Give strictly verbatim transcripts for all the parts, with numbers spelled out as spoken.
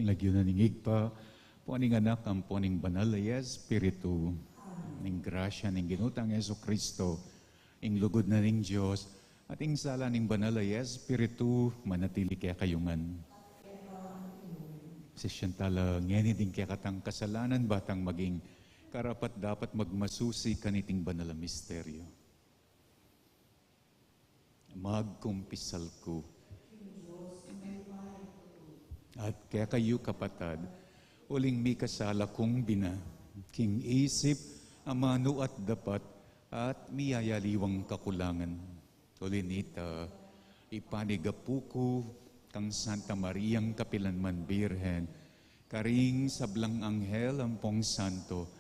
Lagyu na ning Ibpa, ampo ning Anak, ampo ning Banal a Espiritu. Ing grasya ning Ginu tang Jesucristo, ing lugud na ning Dios, at ing sala ning Banal a Espiritu, manatili kekayu ngan. Sisian tala ngeni ding kekatang kasalanan, ba tang maging karapat-dapat magmasusi kaniting banal a misteryo. Magkumpisal ku. At kekayu, kapatad, uling mikasala kung bina, king isip, amanu at dapat, at miyayaliwang kakulangan. Uli nita, ipanigapu ku kang Santa Mariang kapilanman Birhen, karing sablang anghel ampong santo,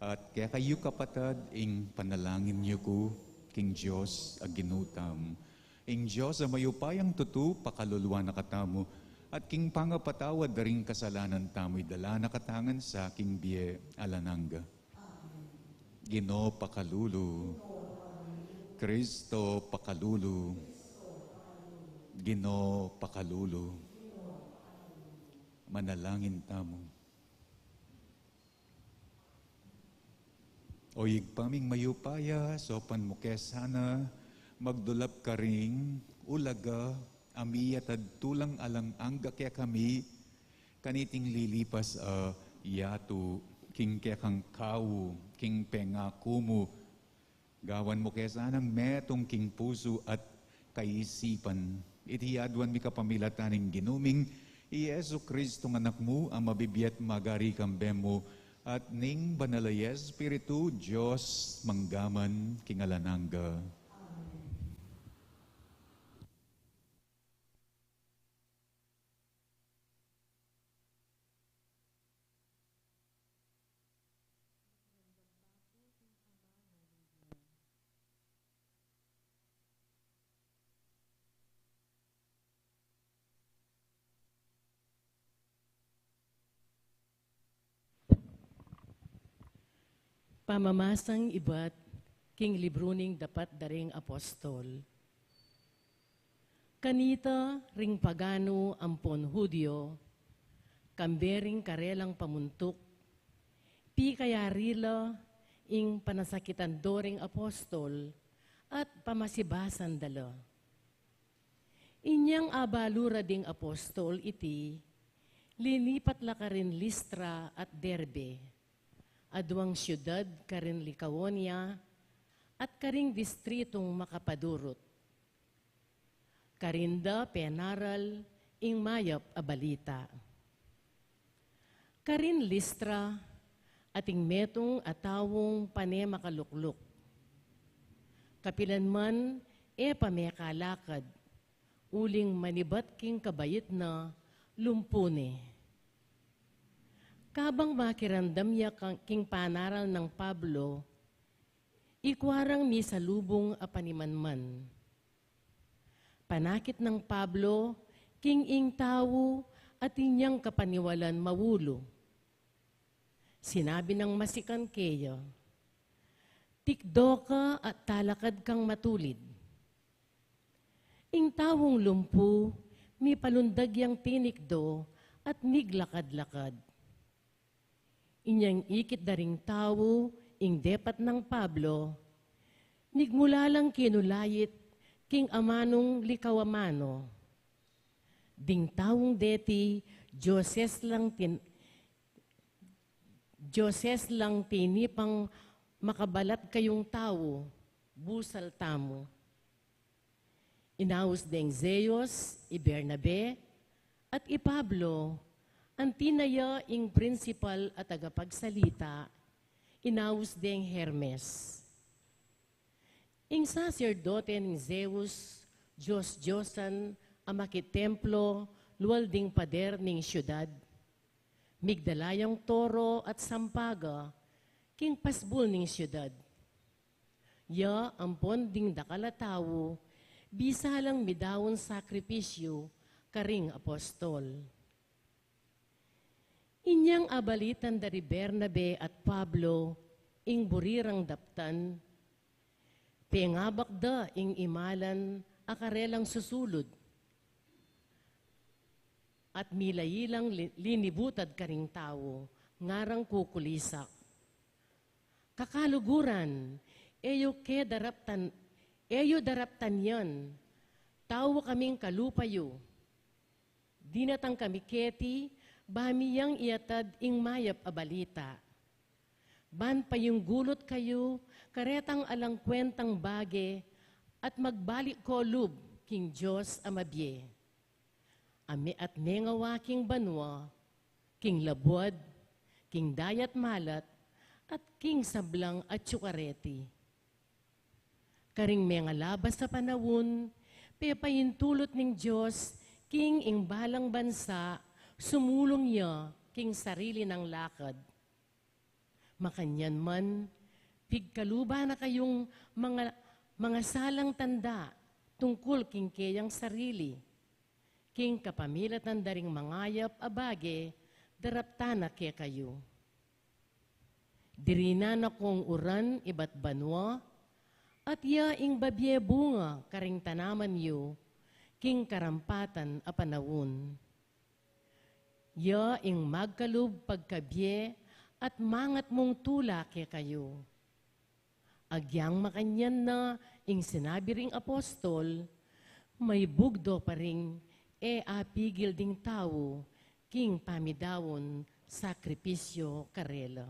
at kekayu, kapatad, ing panalangin yu ku king Dios a Ginu tamu. Ing Dios a mayupayang tutu, pakalulu na katamu, at king pangapatawad da ring kasalanan tamu, idala na katamu ngan sa king bie alang angga. Ginu, pakalulu. Kristo, pakalulu. Ginu, pakalulu. Manalangin tamu. O Ibpa ming mayupaya, saupan mu ke sana magdulap karing ulaga a miyatad tulang alang angga kekami, kaniting lilipas a yatu, king kekang kau, king pengaku mu. Gawan mu ke sanang metung king pusu at kaisipan. Iti aduan mi kapamilatan ning Ginu ming i Jesucristo a Anak mu, a mabibie at magari kambe mu, at ning Banal a Espiritu, Dios, mangga man king alang angga. Pamamasang ibat king libru ning Dapat da ring Apostol. Kanita ring paganu ampon Judio, kambe ring karelang pamuntuk, pikayari la ing panasakitan do ring apostol at pamasibasan da la. Inyang abalu ra ding apostol iti, linipat la karin Listra at Derbe, aduang siudad karin Likaonia at karing distritung makapadurut. Karin da penaral ing mayap a balita. Karin Listra, ating metung a taung pane makalukluk. Kapilan man e pa mekalakad, uling manibat king kabait na, lumpu ne. Kabang makiramdam ya ka-, king panaral nang Pablo, ikua rang misalubung a panimanman. Panakit nang Pablo king ing tau atin yang kapaniwalan maulu. Sinabi nang masikan keya, "Tikdo ka at talakad kang matulid." Ing taung lumpu, mipalundag yang tinikdo at miglakad-lakad. Inyang ikit da ring tau ing depat nang Pablo, migmula lang kinulait king amanung likaw a mano. Ding taung deti, Dioses lang tin-, Dioses lang tinipang makabalat kayung tau, busal tamu. Inaus deng Zeus i Bernabe at i Pablo, anti na ya ing prinsipal a tagapagsalita, inaus deng Hermes. Ing saserdote ning Zeus, dios-diosan a makitemplo lual ding pader ning siudad, migdala yang toro at sampaga king pasbul ning siudad. Ya ampon ding dakal a tau, bisa lang midaun sakripisyu karing apostol. Inyang abalitan da ri Bernabe at Pablo ing buri rang daptan, pengabak da ing imalan a karelang susulud. at milayi lang li-, linibutad karing tau, ngarang kukulisak. Kakaluguran, e yu ke daraptan, e yu daraptan yan, tau kaming kalupa yu. Dinatang kami keti, ba mi yang iatad ing mayap a balita. Ban payunggulut kayu karetang alang kuentang bage at magbalik ko lub king Dios a mabie. Ame at mengawa king banua, king labuad, king dayat malat, at king sablang atsu kareti. Karing mengalabas a panaun, pepaintulut ning Dios king ing balang bansa sumulung ya king sarili nang lakad. Makanyan man, pigkaluba na kayung manga-, mangasalang tanda tungkul king keyang sarili, king kapamilatan da ring mangayap a bage daraptan na kekayu. Dirinan na kong uran ibat banua, at ya ing babie bunga karing tanaman yu, king karampatan a panaun. Ya ing magkalub pagkabie at mangatmung tula kekayu. Agyang makanyan na ing sinabi ring apostol, maibugdo pa ring e apigil ding tau king pamidaun sakripisyo karela.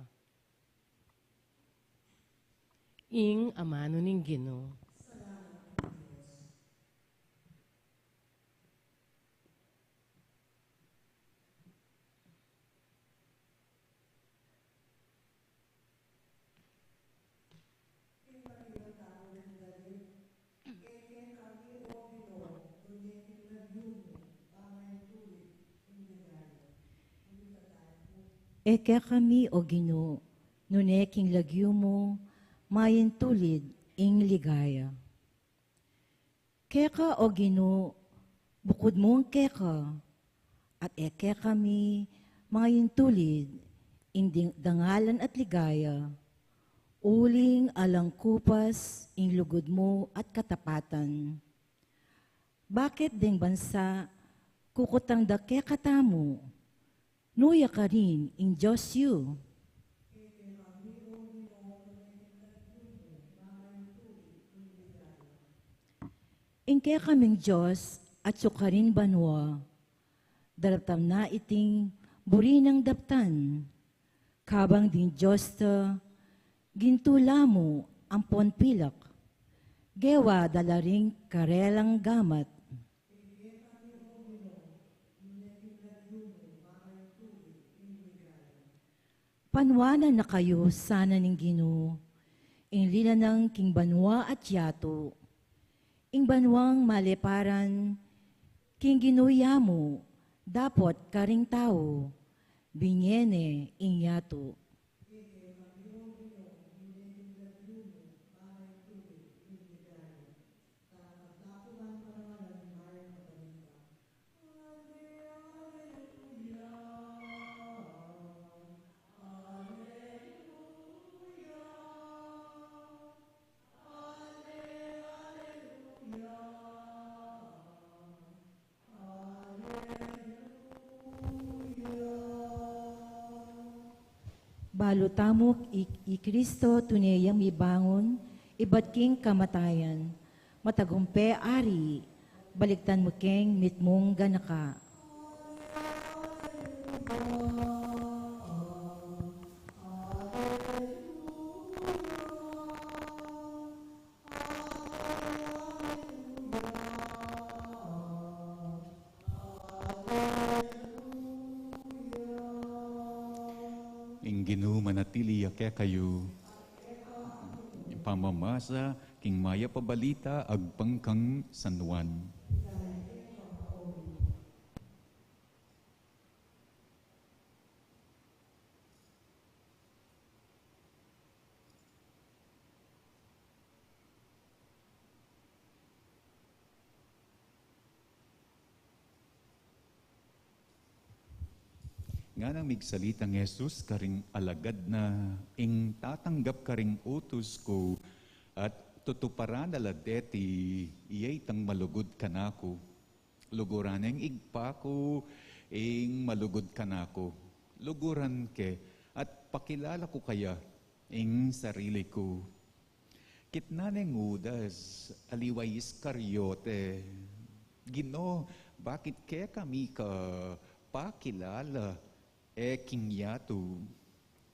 Ing amanu ning Ginu. E kekami, O Ginu, nune king lagyu mu maintulid ing ligaya. Keka, O Ginu, bukud mung keka, at e kekami maintulid ing ding-, dangalan at ligaya, uling alang kupas ing lugud mu at katapatan. Bakit deng bansa kukutang da kekatamu? Nu ya karin ing Dios yu. Ing kekaming Dios atsu karin banua, daraptan na iting buri nang daptan. Kabang ding Dios ta, gintu la mu ampon pilak, gewa da la ring karelang gamat. Panuanan na kayu sana ning Ginu, ing linanang king banua at yatu, ing banuang maleparan king Ginu ya mu, dapot karing tau, binie ne ing yatu. Balu tamu i, i Kristo tune yang mibangun ibat king kamatayan. Matagumpe ari, baliktan mu keng mitmung ganaka. Ing Ginu manatili ya kekayu. Pamamasa king mayap a balita agpang kang San Juan. Nganang migsalitang Jesus karing alagad na, ing tatanggap karing utus ku at tutuparan na la deti, iya itang malugud kanaku. Luguran neng Ibpa ku, ing malugud kanaku. Luguran ke at pakilala ku kaya ing sarili ku. Kitnan neng Judas, aliwa i Iscariote, "Ginu, bakit kekami ka pakilala e king yatu?"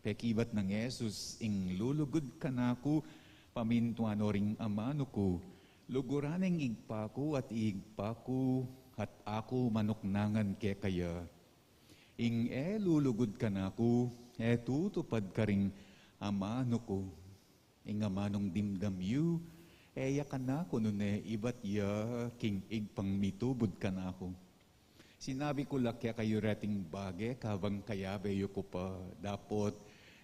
Pekibat nang Jesus, "Ing lulugud kanaku, pamintuan no ring amanu ku, luguran neng Ibpa ku at Ibpa ku, at aku manuknangan kekaya. Ing e lulugud kanaku, e tutupad karing amanu ku. Ing amanung dimdam yu, e ya kanaku, nune ibat ya king Ibpang mitubud kanaku." Sinabi ku la kekayu reting bage kabang kayabe yu ku pa, dapot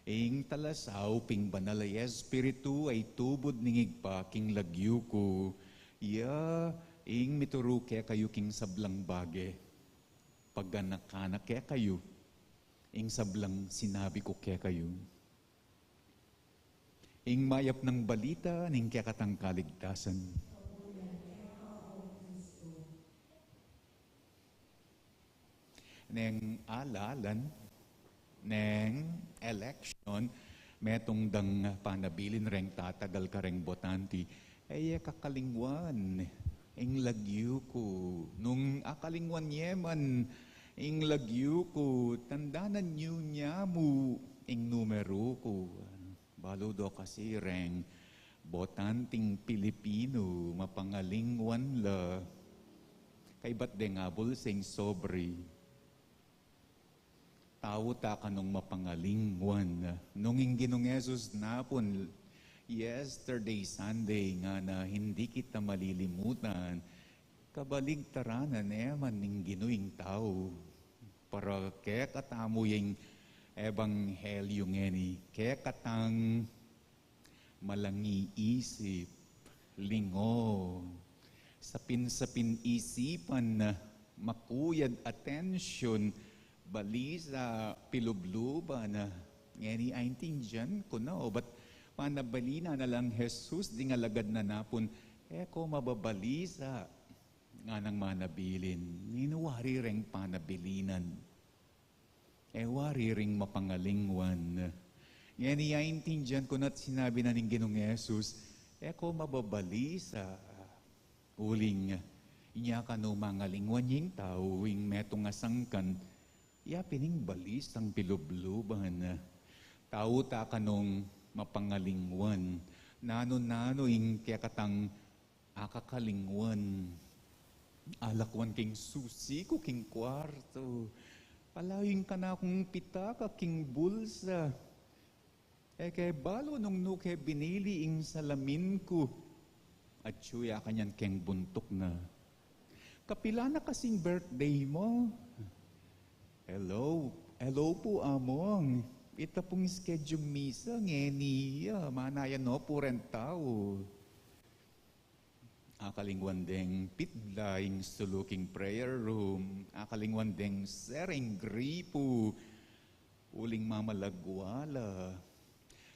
ing talasaup, ing Banal a Espiritu a itubud ning Ibpa king lagyu ku, iya ing mituru kekayu king sablang bage. Paganaka na kekayu ing sablang sinabi ku kekayu. Ing mayap nang balita ning kekatang kaligtasan. Neng alalan, neng election, metung dang panabilin reng tatagal kareng botanti, e ye kakalingwan ing lagyu ku. Nung akalingwan ye man ing lagyu ku, tandanan yu ne mu ing numeru ku. Balu do kasi reng botanting Pilipinu, mapangalingwan la. Kaybat deng abul sing sobre. Tau ta kanung mapangalingwan. Nung ing Ginung Jesus napun, yesterday, Sunday, ngana, "Hindi kita malilimutan." Kabaligtaran na ne man ning Ginu ing tau. Para kekatamu ing ebanghelyu ngeni, kekatang malangi isip, lingo, sapin-sapin isipan, makuyad atensyun, balisa, pilubluban. Ngeni aintindian ku na, o, bat panabilinan na lang Jesus ding alagad na napun, "E ko mababalisa," nganang manabilin. Ninu wari reng panabilinan? E wari ring mapangalingwan. Ngeni aintindian ku na't sinabi na ning Ginung Jesus, "E ko mababalisa." Uling, inya kanu mangalingwan ing tau, ing metung a sangkan, ya pin ing balisang pilubluban. Tau ta kanung mapangalingwan. Nanu-nanu ing kekatang akakalingwan. Alakwan king susi ku king kwartu. Palayu ing kanakung pitaka king bulsa. E ke balu nung nu ke binili ing salamin ku. Atyu ya kanyan keng buntuk na. "Kapilan na kasing birthday mu?" "Hello, hello pu, Among. Ita pung schedule misa ngeni ya, manaya no pu reng tau." Akalingwan deng pitla ing sulu king prayer room, akalingwan deng sereng gripu, uling mamalagwa la.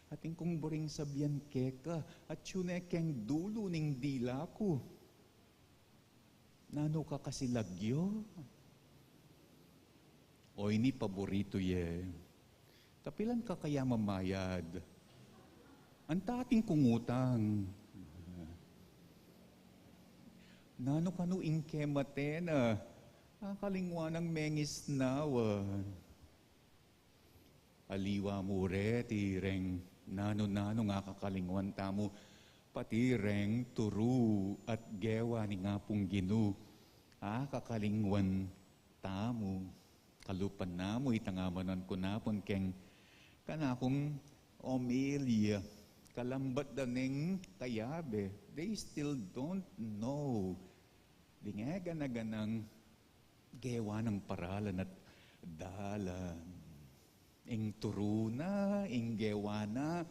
Atin kung buring sabian keka, atyu ne keng dulu ning dila ku. Nanu ka kasi lagyu? O ini paboritu ye. Kapilan ka kaya mamayad? Antating kung utang. Nanu kanu ing kemate na? Akalingwan nang mengisnawa. Aliwa mu reti reng nanu-nanung akakalingwan tamu, pati reng turu at gewa ning Apung Ginu, akakalingwan tamu. Kalupa namu, itang amanan ku napun keng kanakung omelia, kalambat da neng kayabe, they still don't know. Ding e gana-ganang gewa nang paralan at dalan. Ing turu na, ing gewa na,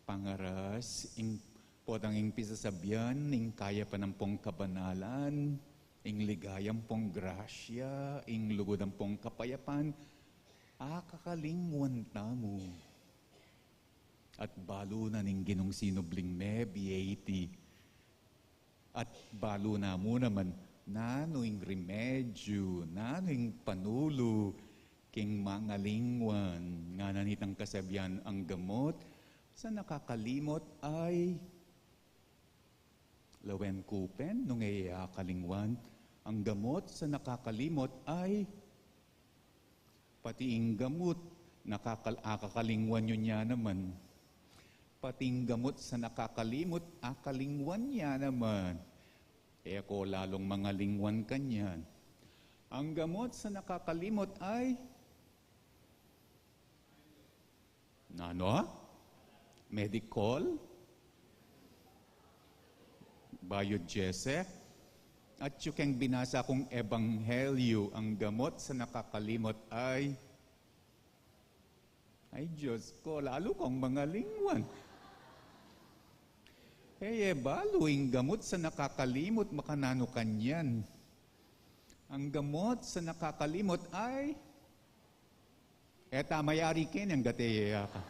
pangaras, ing potang ing pisasabian, ing kayapan ampong kabanalan, ing ligaya ampong grasya, ing lugud ampong kapayapan, akakalingwan tamu. At balu na ning Ginung sinubling mebie iti. At balu na mu naman, Nanu ing remedyu, nanu ing panulu king mangalingwan? Ngana nitang kasabian, ang gamot sa nakakalimot ay lawen kupen nung e ya kalingwan. Ang gamot sa nakakalimot ay pati ing gamot nakakal-, akakalingwan yu ya naman. Pati ing gamot sa nakakalimot, akalingwan ya naman. E ko lalung mangalingwan kanyan. Ang gamot sa nakakalimot ay, nanu? Medicol? Bayu, Jesse? At yu keng binasa kung ebanghelyu, ang gamot sa nakakalimot ay, ay, Diyos ko, lalu kong mangalingwan. E ye balu ing gamot sa nakakalimot, makananu kanyan. Ang gamot sa nakakalimot ay, e ta mayari keni, angga e ya ka.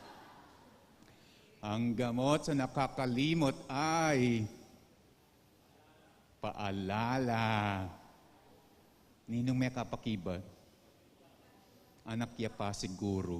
Ang gamot sa nakakalimot ay paalala. Ninung mekapakibat? Anak ya pa siguru.